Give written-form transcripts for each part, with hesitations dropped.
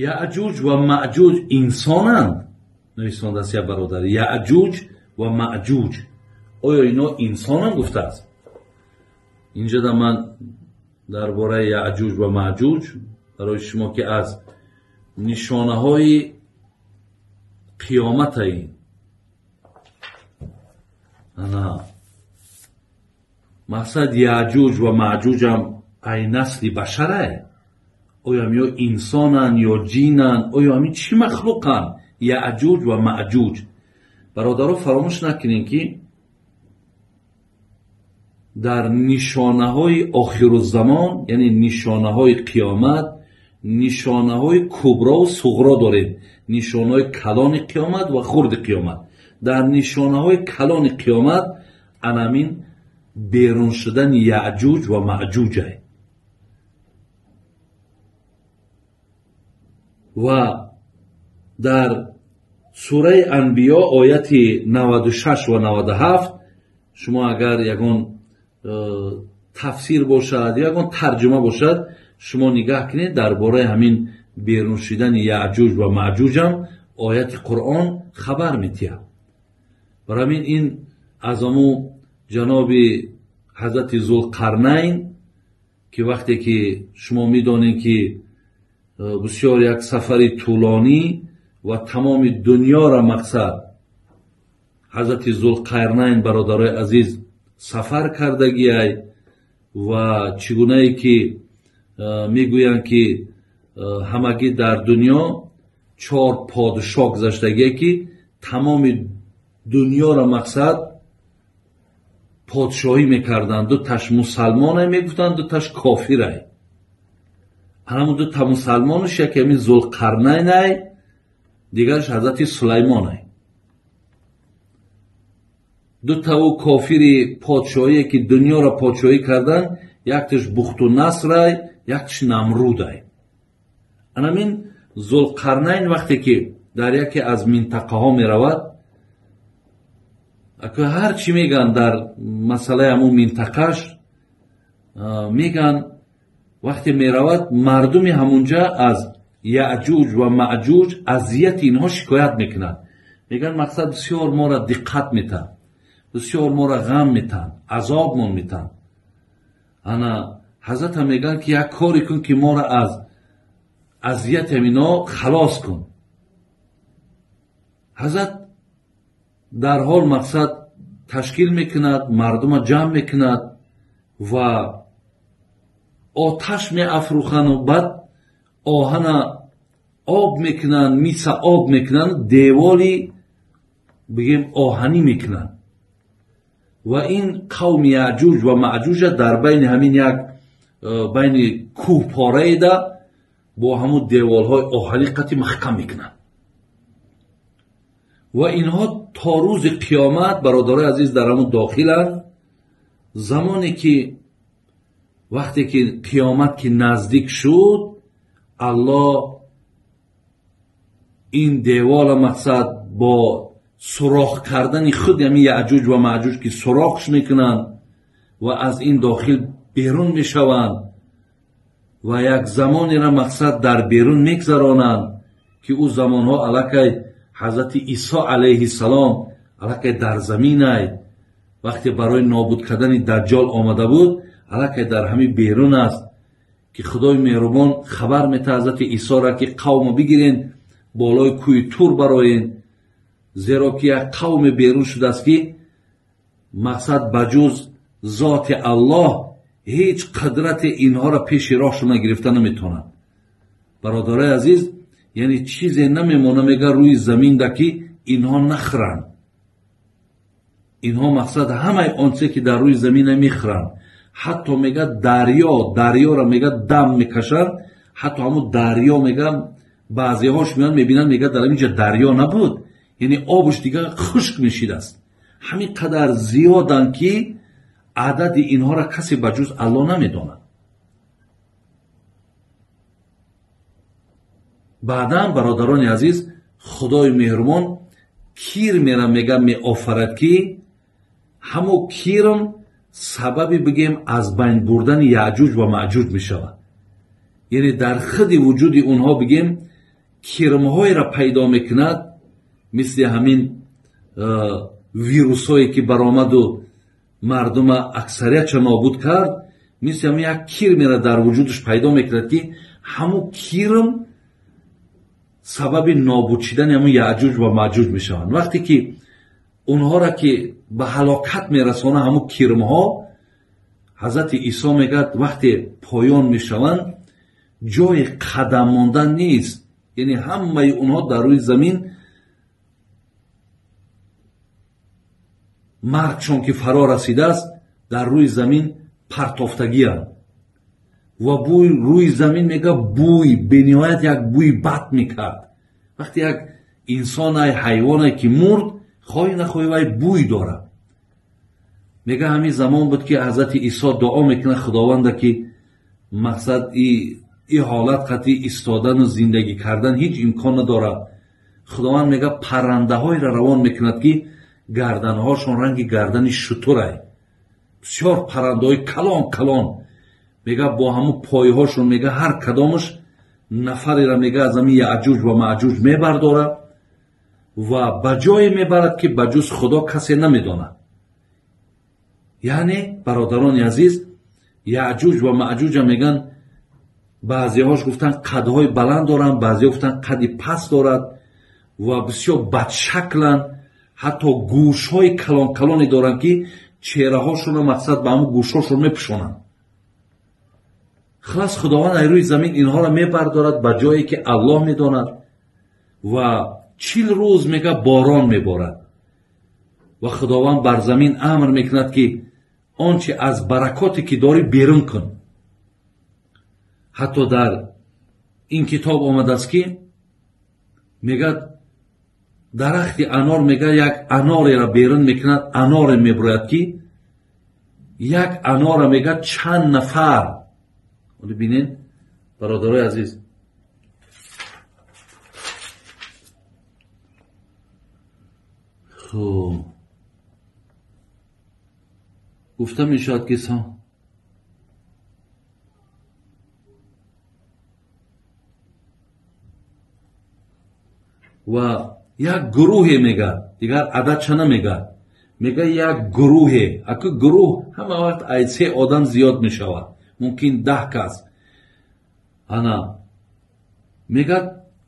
Яъҷуҷ ва Маъҷуҷ инсонанд? Нависондааст як бародар. Яъҷуҷ ва Маъҷуҷ оё ино инсонанд гуфтааст. Инҷода ман дар бораи Яъҷуҷ ва Маъҷуҷ барои шумо ки аз нишонаҳои қиёмата ин ана мақсад Яъҷуҷ ва Маъҷуҷам ай насли башарай, оё ам ё инсонанд ё ҷинанд, оё ами чӣ махлуқанд Яъҷуҷ ва Маъҷуҷ? Бародаро, фаромӯш накунем, ки дар нишонаҳои охирузамон, яъне нишонаҳои қиёмат, нишонаҳои куброву суғро дорем, нишонаҳои калони қиёмат ва хурди қиёмат. Дар нишонаҳои калони қиёмат анамин берун шудани Яъҷуҷ ва Маъҷуҷай. Ва дар сураи Анбиё ояти 96 ва 97 шумо агар ягон тафсир бошад ё ягон тарҷума бошад, шумо нигаҳ кунед, дар бораи ҳамин берун шудани Яъҷуҷ ва Маъҷуҷам ояти Қуръон хабар медиҳад. Барои ҳамин ин аз ҳамун ҷаноби ҳазрати Зулқарнайн, ки вақте ки шумо медонед, ки бисёр як сафари тӯлонӣ ва тамоми дунёра мақсад ҳазрати Зулқарнайн, бародарои азиз, сафар кардагиай ва чӣ гунае ки мегӯянд, ки ҳамагӣ дар дунё 4 подшоҳ гузаштагие, ки тамоми дунёра мақсад подшоҳӣ мекарданд. Дуташ мусалмонай мегуфтанд, дуташ кофирай. Ҳамун дута мусалмонаш яке ҳамин Зулқарнайнай, дигараш ҳазрати Сулаймонай. Дута ӯ кофири подшоҳие, ки дунёро подшоҳӣ карданд, якташ Бухту Насрай, якташ Намрудай. Анамин Зулқарнайн вақте ки дар яке аз минтақаҳо меравад, ҳар чӣ мегӯянд дар масъалаи ҳамун минтақаш, мегӯянд вақте меравад, мардуми ҳамунҷа аз Яъҷуҷ ва Маъҷуҷ азияти инҳо шикоят мекунанд. Мегӯянд мақсад бисёр моро диққат метаҳанд, бисёр моро ғам метаҳанд, азобмон метаҳанд. Ана ҳазрата мегӯянд, ки як коре кун, ки моро аз азияти ҳамино халос кун. Ҳазрат дар ҳол мақсад ташкил мекунад, мардума ҷамъ мекунад ва оташ меафрӯхану баъд оҳана об мекунанд, миса об мекунанд, деволи бигем оҳанӣ мекунанд. Ва ин қавми Яъҷуҷ ва Маъҷуҷа дар байни ҳамин як байни кӯҳ пораеда бо ҳамун деволҳои оҳанӣ қати маҳкам мекунанд. Ва инҳо то рӯзи қиёмат, бародарои азиз, дар ҳамун дохиланд. Замоне ки вақте ки қиёмат ки наздик шуд, Аллоҳ ин девола мақсад бо сурох кардани худ ҳамин Яъҷуҷ ва Маъҷуҷ, ки сурохш мекунанд ва аз ин дохил берун мешаванд ва як замонеро мақсад дар берун мегзаронанд, ки ӯ замонҳо аллакай ҳазрати Исо алайҳиссалом аллакай дар заминай, вақте барои нобуд кардани Даҷҷол омада буд, аллакай дар ҳамин берун аст, ки Худои меҳрубон хабар метаҳад ҳазрати Исоро, ки қавмро бигирен, болои кӯҳи Тур бароен, зеро ки як қавме берун шудааст, ки мақсад ба ҷуз зоти Аллоҳ ҳеҷ қудрати инҳоро пеши роҳшона гирифта наметавонад. Бародарои азиз, яъне чизе намемона, мега, рӯи заминда, ки инҳо нахӯранд. Инҳо мақсад ҳамаи он чизе, ки дар рӯи замина мехӯранд. Ҳатто мега дарё, дарёро мега дам мекашанд, ҳатто ҳамун дарё мега баъзеҳош меоянд мебинанд, мега дар инҷа дарё набуд, яъне обш дигар хушк мешидааст. Ҳамин қадар зиёданд, ки адади инҳоро касе ба ҷуз Аллоҳ намедонад. Баъдан, бародарони азиз, Худои меҳрубон кир мера мега меофарад, ки ҳамо кирм сабаби бигем аз байн бурдани Яъҷуҷ ва Маъҷуҷ мешавад. Яъне дар худи вуҷуди онҳо бигем кирмҳоеро пайдо мекунад, мисли ҳамин вирусҳое ки баромаду мардума аксариятша нобуд кард, мисли ҳамин як кирмеро дар вуҷудаш пайдо мекунад, ки ҳамун кирм сабаби нобуд шидани ҳамун Яъҷуҷ ва Маъҷуҷ мешаванд. Вақте ки онҳоро ки ба ҳалокат мерасонад ҳамун кирмҳо, ҳазрати Исо мегӯяд вақте поён мешаванд, ҷои қадам мондан нест. Яъне ҳамаи онҳо дар рӯи замин маргшон ки фаро расидааст, дар рӯи замин партофтагианд ва бӯй рӯи замин мега бӯй бениҳоят як бӯи бад мекард. Вақте як инсонай, ҳайвоне ки мурд, хоҳӣ нахоҳӣ вай бӯй дорад. Мега ҳамин замон буд ки ҳазрати Исо дуо мекунад Худованда, ки мақсад и ҳолат қатъи истодану зиндагӣ кардан ҳеҷ имкон надорад. Худованд мега паррандаҳоеро равон мекунад, ки гарданҳошон ранги гардани шутурай, бисёр паррандаҳои калон калон. Мега бо ҳамун пойҳошон мега ҳар кадомаш нафареро мега аз ҳамин Яъҷуҷ ва Маъҷуҷ мебардорад ва ба ҷое мебарад, ки ба ҷуз Худо касе намедонад. Яъне бародарони азиз, Яъҷуҷ ва Маъҷуҷа меган баъзеҳош гуфтанд қадҳои баланд доранд, баъзеҳо гуфтанд қади паст дорад ва бисёр бадшакланд, ҳатто гӯшҳои калон калоне доранд, ки чеҳраҳошонро мақсад ба ҳамун гӯшҳошон мепӯшонанд. Хулас Худованд ай рӯи замин инҳоро мебардорад ба ҷое ки Аллоҳ медонад ва 40 рӯз мега борон меборад ва Худованд бар замин амр мекунад, ки он чи аз баракоте ки дорӣ берун кун. Ҳатто дар ин китоб омадааст, ки мегӯяд дарахти анор мега як анореро берун мекунад, аноре мебурояд, ки як анора мега чанд нафар. Бинед бародарои азиз, хуб гуфта мешавад, ки ва як гурӯҳе мега, дигар ададша намега, мега як гурӯҳе. Аку гурӯҳ ҳама вақт ай 3 одам зиёд мешавад, мумкин 10 кас. Ана мега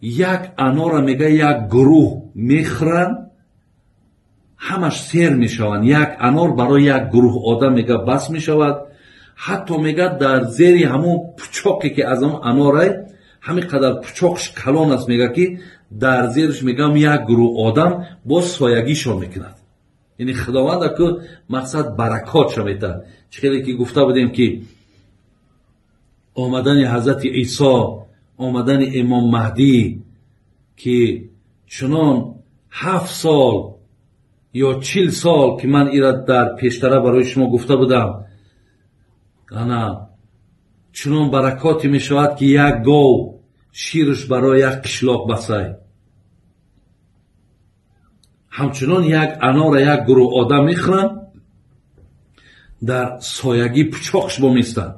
як анора мега як гурӯҳ мехӯранд, ҳамаш сер мешаванд. Як анор барои як гурӯҳ одам мега бас мешавад. Ҳатто мега дар зери ҳамун пучоқе ки аз ҳамун анорай, ҳамин қадар пучоқш калон аст, мега ки дар зериш мегам як гурӯҳ одам боз соягишон мекунад. Яъне Худованд аку мақсад баракотша метаҳад. Чӣ хеле ки гуфта будем, ки омадани ҳазрати Исо, омадани имом Маҳдӣ, ки чунон 7 сол ё 40 сол ки ман ира дар пештара барои шумо гуфта будам, ана чунон баракоте мешавад, ки як гов ширш барои як қишлоқ басай. Ҳамчунон як анора як гурӯҳ одам мехӯранд, дар соягӣ пучоқш боместанд.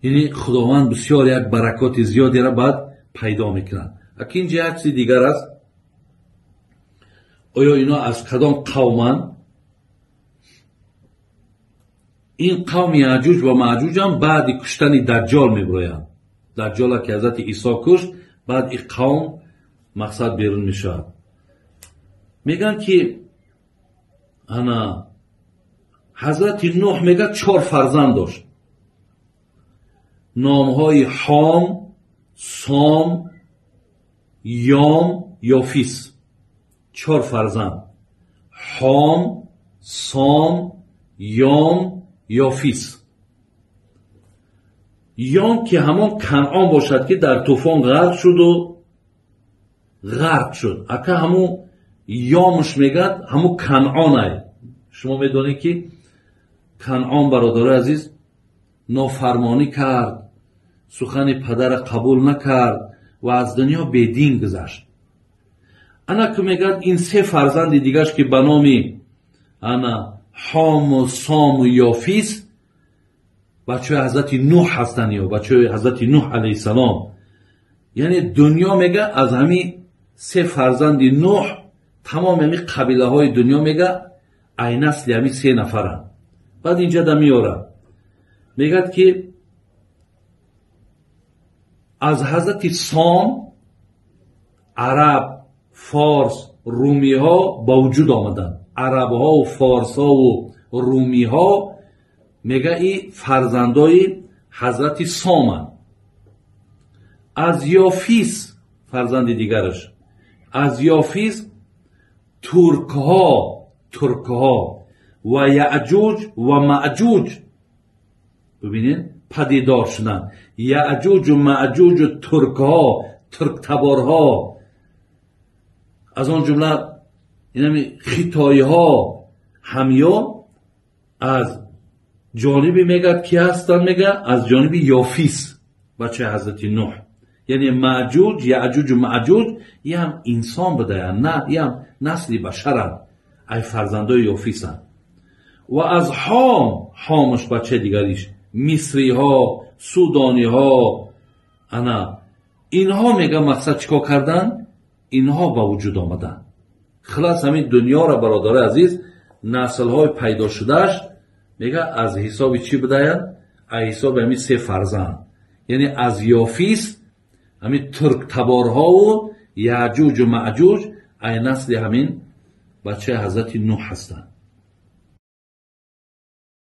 Яъне Худованд бисёр як баракоти зиёдеро баъд пайдо мекунад. Аки инҷа як чизи дигар аст. Оё ино аз кадом қавманд? Ин қавми Яъҷуҷ ва Маъҷуҷам баъди куштани Даҷҷол мебуроянд. Даҷҷола ки ҳазрати Исо кушт, баъд ин қавм мақсад берун мешавад. Мегӯянд ки ана ҳазрати Нуҳ мега 4 фарзанд дошт. Номҳои Ҳом, Сом, Ём, Ёфис. 4 фарзанд. Ҳом, Сом, Ём, Ёфис. Ём ки ҳамон Канъон бошад, ки дар тӯфон ғарқ шуду ғарқ шуд. Ака ҳамун Ёмш мегӯяд ҳамун Канъонай. Шумо медонед, ки Канъон бародарои азиз нофармонӣ кард, сухани падара қабул накард ва аз дунё бедин гузашт. Ана ки мегӯяд ин 3 фарзанди дигаш, ки ба номи ана Ҳому, Сому, Ёфис бачаҳои ҳазрати Нуҳ ҳастанд, ё бачаҳои ҳазрати Нуҳ алайҳиссалом. Яъне дунё мега аз ҳамин се фарзанди Нӯҳ, тамоми ҳамин қабилаҳои дунё мега ай насли ҳамин се нафаранд. Баъд инҷа да меёрад, мегӯяд ки аз ҳазрати Сом араб, форс, румиҳо ба вуҷуд омаданд. Арабҳову форсҳову румиҳо мега и фарзандои ҳазрати Соманд. Аз Ёфис, фарзанди дигараш, аз Ёфис туркҳо, туркҳо ва Яъҷуҷ ва Маъҷуҷ, бибинед, падидор шуданд. Яъҷуҷу Маъҷуҷу туркҳо, турктаборҳо, аз он ҷумла инами хитоиҳо ҳамё аз ҷониби мегӯяд ки ҳастанд, мега аз ҷониби Ёфис, бачаи ҳазрати Нӯҳ. Яъне Маъҷуҷ, Яъҷуҷу Маъҷуҷ ям инсон будаянд, на ям насли башаранд, ай фарзандои Ёфисанд. Ва аз Ҳом, Ҳомаш бачаи дигариш, мисриҳо, судониҳо, ана инҳо мега мақсад чӣ кор карданд? Инҳо ба вуҷуд омаданд. Хилас ҳамин дунёро, бародарои азиз, наслҳои пайдо шудааш мега аз ҳисоби чӣ будаянд? Аз ҳисоби ҳамин се фарзанд, яъне аз Ёфис ҳамин турктаборҳову Яъҷуҷу Маъҷуҷ ай насли ҳамин бачаи ҳазрати Нӯҳ ҳастанд.